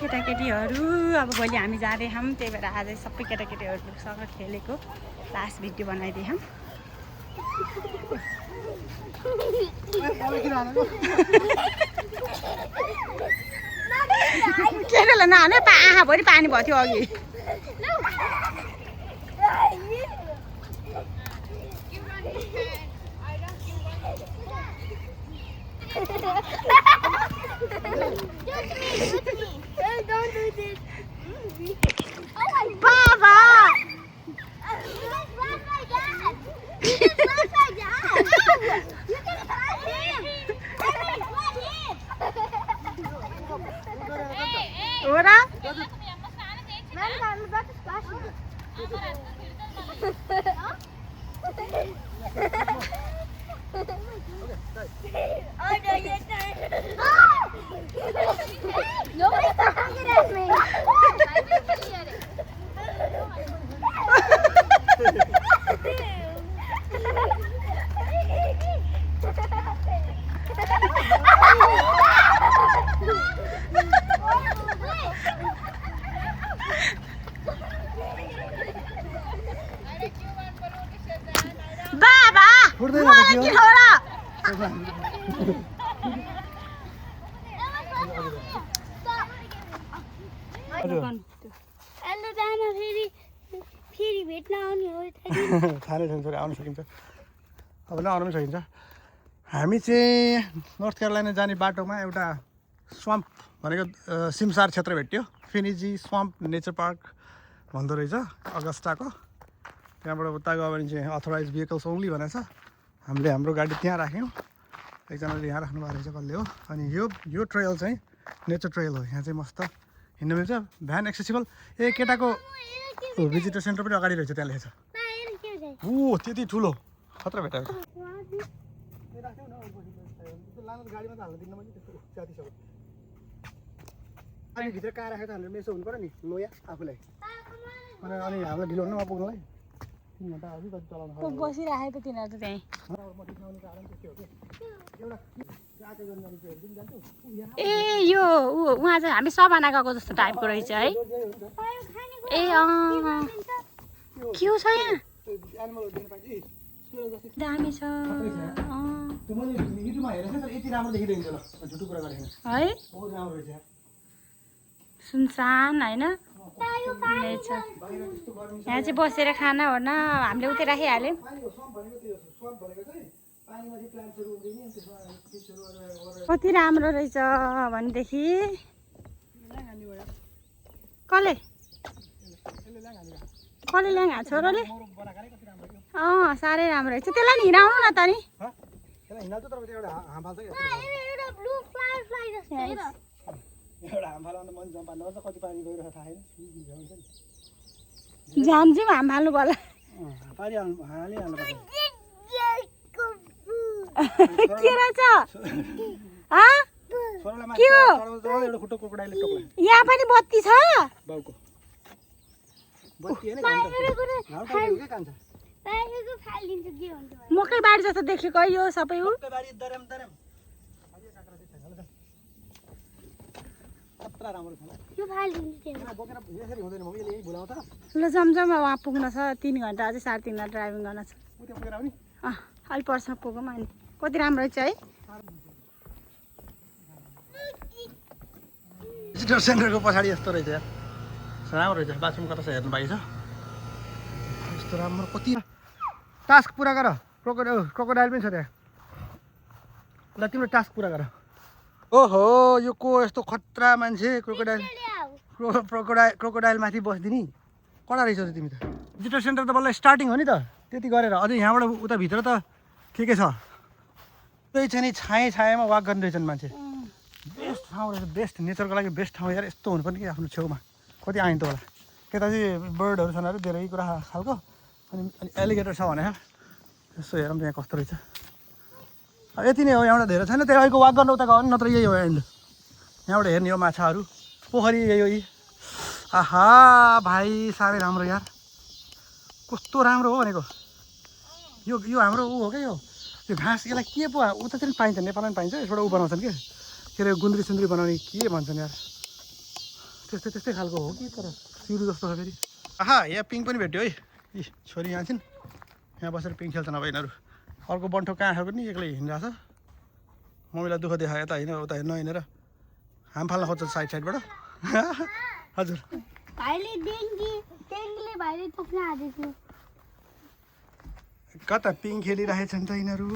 केटाकेटीहरू अब भोलि हामी जाँदैछौँ, त्यही भएर आज सबै केटाकेटीहरूसँग खेलेको लास्ट भिडियो बनाइदिएँ। केटालाई नहाल्नु आँखाभरि पानी भएको थियो अघि। Don't do this. Baba! You can run like that. You can run like that. You can run him. I mean, run him. Ora? Man, I'm about to splash you. Oh, no, you're not. Nobody's looking at me. I will see at it. Baba! मलाई के होला? Hello दाना फेरि भेट्न आउने हो खाने छ फेरि आउन सकिन्छ अब नआउनु पनि सकिन्छ हामी चाहिँ नर्थ क्यारोलाइना जाने बाटोमा एउटा स्वाम्प भनेको सिमसार क्षेत्र भेट्यो फिनिजी स्वाम्प नेचर पार्क भन्दो रहेछ अगस्टाको त्यहाँबाट उता गयो भने चाहिँ अथोराइज भेहिकल्स ओन्ली भनेको छ हामीले हाम्रो गाडी त्यहाँ राख्यौँ एकजनाले यहाँ राख्नु भएको रहेछ कसले हो अनि यो ट्रेल चाहिँ नेचर ट्रेल हो यहाँ चाहिँ मस्त हिँड्नु मिल्छ भ्यान एक्सेसिबल ए केटाको भिजिटर सेन्टर पनि अगाडि रहेछ त्यहाँ लेखेछ ओ त्यति ठुलो खतरा भेटाएको अनि भित्र कहाँ राखेको त हामीले यसो हुनु पऱ्यो नि लोया आफूलाई अनि हामीलाई ढिलो हुनु नपुग्नुलाई 3 घन्टा अघि कति चलाउनु बसिराखेको तिनीहरू त त्यहीँ ए यो उहाँ चाहिँ हामी सबाना गएको जस्तो टाइपको रहेछ है ए के हो छ यहाँ दामी छ है सुनसान होइन यहाँ चाहिँ बसेर खाना ओर्न हामीले उतै राखिहाल्यौँ कति राम्रो रहेछ भनेदेखि कसले ल्याङ छोरोले साह्रै राम्रो रहेछ त्यसलाई नि हिँडाउनु न त नि जान्छौँ हाम फाल्नु पर्ला के रहेछ के हो यहाँ पनि बत्ती छ मकै बारी जस्तो देखेको यो सबै हो ल जमजम वहाँ पुग्न छ 3 घन्टा अझै 3.5 घन्टा ड्राइभिङ गर्न छ अलि पर्छ पुगौँ अनि कति राम्रो रहेछ है भिजिटर सेन्टरको पछाडि यस्तो रहेछ यार राम्रो रहेछ बाथरुम कता छ हेर्नु बाँकी छ यस्तो राम्रो कति टास्क पुरा गर क्रोकोडाइल पनि छ त्यहाँ ल तिम्रो टास्क पुरा गर ओहो यो को यस्तो खतरा मान्छे क्रोकोडाइल माथि बस्दिनी कडा रहेछ तिमी त भिजिटर सेन्टर त बल्ल स्टार्टिङ हो नि त त्यति गरेर अझै यहाँबाट उता भित्र त के छ त्यही छ नि छायामा वाक गर्ने रहेछन् मान्छे बेस्ट ठाउँ रहेछ बेस्ट नेचरको लागि बेस्ट ठाउँ यार यस्तो हुनु पनि कि आफ्नो छेउमा कति आइन्थ्यो होला त्यता चाहिँ बर्डहरू छन् अरे धेरै कुरा खालको अनि एलिगेटर छ भने यसो हेरौँ त्यहाँ कस्तो रहेछ यति नै हो यहाँबाट धेरै छैन त्यहाँ अहिलेको वाक गर्न उता गयो भने नत्र यही हो एन्ड यहाँबाट हेर्ने हो माछाहरू पोखरी यही हो यी आहा भाइ साह्रै राम्रो यार कस्तो राम्रो हो भनेको यो यो हाम्रो ऊ हो क्या यो घाँस यसलाई के पो उता चाहिँ पाइन्छ नेपालमा पनि पाइन्छ यसबाट ऊ बनाउँछन् के अरे गुन्द्री सुन्द्री बनाउने के भन्छन् यार त्यस्तै खालको हो कि तर सिरु जस्तो छ फेरि आहा यहाँ पिङ पनि भेट्यो है यी छोरी यहाँ छिन् यहाँ बसेर पिङ खेल्छन् अब यिनीहरू अर्को बन्ठो कहाँ आएको नि एक्लै हिँडिरहेको छ मम्मीलाई दुःख देखायो यता हिँड उता नहिँडेर हाम फाल्न खोज्छ साइडबाट हजुर कता पिङ खेलिरहेछन् त यिनीहरू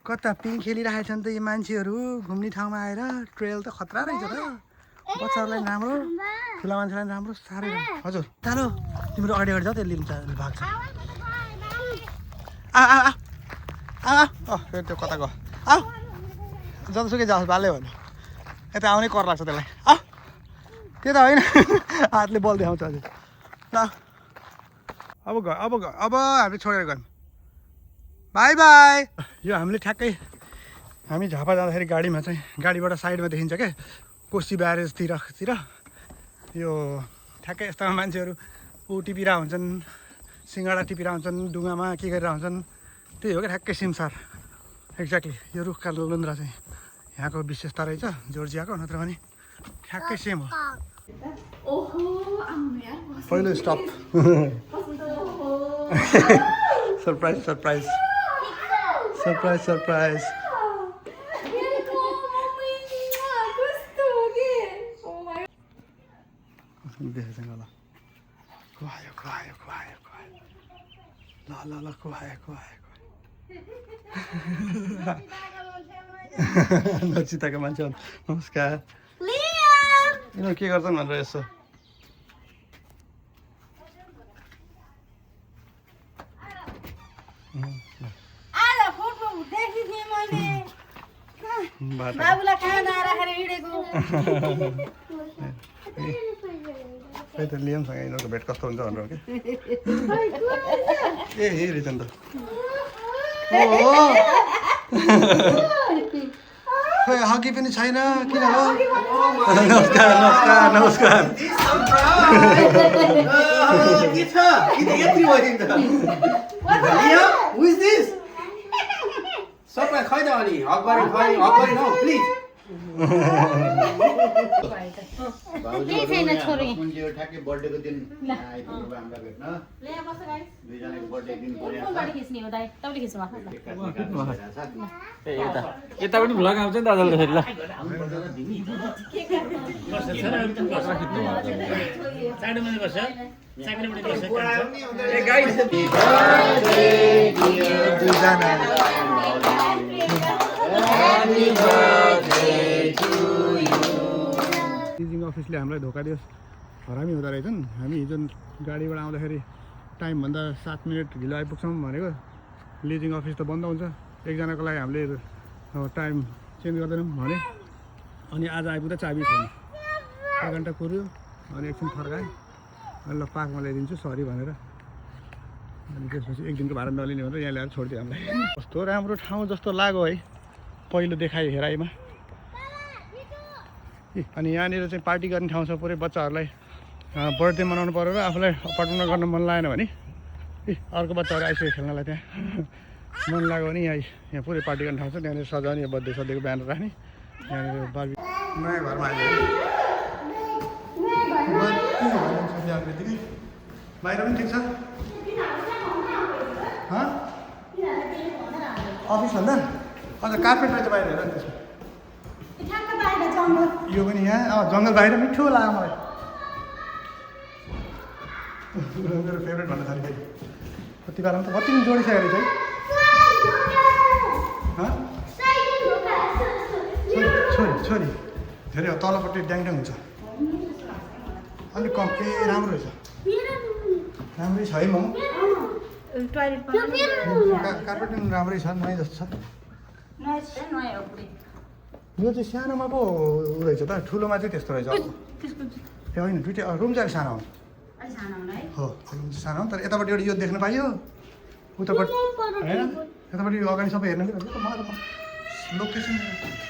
कता पिङ खेलिरहेछन् त यी मान्छेहरू घुम्ने ठाउँमा आएर ट्रेल त खतरा रहेछ त बच्चाहरूलाई राम्रो ठुला मान्छेलाई राम्रो साह्रै हजुर चालो तिम्रो अगाडि अगाडि जाऊ त्यो लिन्छ भाग्छ फेरि त्यो कता गयो जतिसुकै जाओस् बाल्यो भने यता आउनै कर लाग्छ त्यसलाई त्यो त होइन हातले बल देखाउँछ हजुर ल अब हामी छोडेर गयौँ बाई बाई यो हामीले ठ्याक्कै हामी झापा जाँदाखेरि गाडीमा चाहिँ गाडीबाट साइडमा देखिन्छ क्या कोशी ब्यारेजतिर यो ठ्याक्कै यस्ता मान्छेहरू ऊ टिपिरहेको हुन्छन् सिँगडा टिपिरहेको हुन्छन् डुङ्गामा के गरिरहेको हुन्छन् त्यही हो क्या ठ्याक्कै सिमसार एक्ज्याक्टली यो रुखका लोलुन्द्रा चाहिँ यहाँको विशेषता रहेछ जोर्जियाको नत्र भने ठ्याक्कै सेम हो पहिलो stop surprise surprise surprise surprise देखेसँग ल खुवायो खुवायो खुवायो खुवायो ल ल ल खुवायो खुवायो नचिताको मान्छे नमस्कार यिनीहरू के गर्छन् भनेर यसो बाबुलाई खाना राखेर हिँडेको खै त लियमसँग यिनीहरूको भेट कस्तो हुन्छ भनेर हो कि ए रहेछ नि त खै हकी पनि छैन किन हो नमस्कार नमस्कार नमस्कार सबै खै त अनि हकबारी न प्लिज ठ्याक्कै बर्थडेको दिन आइपुग्नु हामीलाई भेट्न दुईजनाको बर्थडे दिन यता पनि भ्लग आउँछ नि दादाले फेरि ल लिजिङ अफिसले हामीलाई धोका दियोस् हरामी हुँदो रहेछन् हामी हिजो गाडीबाट आउँदाखेरि टाइमभन्दा 7 मिनट ढिलो आइपुग्छौँ भनेको लिजिङ अफिस त बन्द हुन्छ एकजनाको लागि हामीले टाइम चेन्ज गर्दैनौँ भने अनि आज आइपुग्दा चाबी छैन 1 घन्टा कुर्यो अनि एकछिन फर्काएँ अनि ल पार्कमा ल्याइदिन्छु सरी भनेर अनि त्यसपछि एक दिनको भाडा नलिने भनेर यहाँ ल्याएर छोडिदियो हामीलाई कस्तो राम्रो ठाउँ जस्तो लाग्यो है पहिलो देखाइ हेराइमा अनि यहाँनिर चाहिँ पार्टी गर्ने ठाउँ छ पुरै बच्चाहरूलाई बर्थडे मनाउनु पऱ्यो र आफूलाई अपार्टमेन्टमा गर्न मन लागेन भने अर्को बच्चाहरू आइसक्यो खेल्नलाई त्यहाँ मन लाग्यो भने यहाँ पुरै पार्टी गर्ने ठाउँ छ त्यहाँनिर सजाउने बर्थडे सधैँको ब्यानर राख्ने यहाँनिर बार्बी नयाँ घरमा आइयो बाहिर पनि ठिक छ अफिसभन्दा अन्त कार्पेट रहेछ बाहिर हेर नि त्यसमा यो पनि यहाँ जङ्गल बाहिर मिठो लाग्यो मलाई मेरो फेभरेट भन्न थाल्यो फेरि कति बेला त कति पनि जोडिसकेको रहेछ है छोरी छोरी धेरै तलपट्टि ड्याङड्याङ हुन्छ अलिक कम ए राम्रो रहेछ राम्रै छ है म कार्पेट पनि राम्रै छ नयाँ जस्तो छ यो चाहिँ सानोमा पो रहेछ त ठुलोमा चाहिँ त्यस्तो रहेछ ए होइन दुइटै रुम चाहिँ सानो हो हो रुम चाहिँ सानो हो तर यतापट्टि एउटा यो देख्न पाइयो उतापट्टि होइन यतापट्टि यो अगाडि सबै हेर्नु कि मलाई त लोकेसन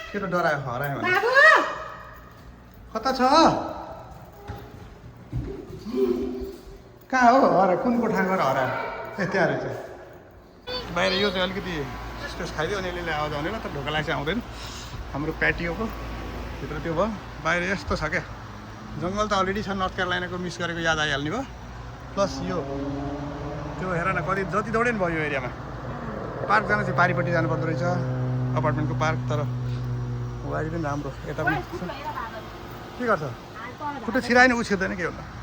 के त डरायो हरायो भने कता छ कहाँ हो हरा कुन कोठा गएर हरा ए त्यहाँ रहेछ बाहिर यो चाहिँ अलिकति स्पेस खाइदियो अनि यसले आवाज आउने त ढोका लाग्छ आउँदैन हाम्रो प्याटियोको भित्र त्यो भयो बाहिर यस्तो छ क्या जङ्गल त अलरेडी छ नर्थ क्यारोलाइनाको मिस गरेको याद आइहाल्ने भयो प्लस यो त्यो हेर न कति जति दौडे नि भयो यो एरियामा पार्क जानु चाहिँ पारिपट्टि जानुपर्दो रहेछ अपार्टमेन्टको पार्क तर वारि पनि राम्रो यता पनि के गर्छ खुट्टा छिरायो नि उछिर्दैन के होला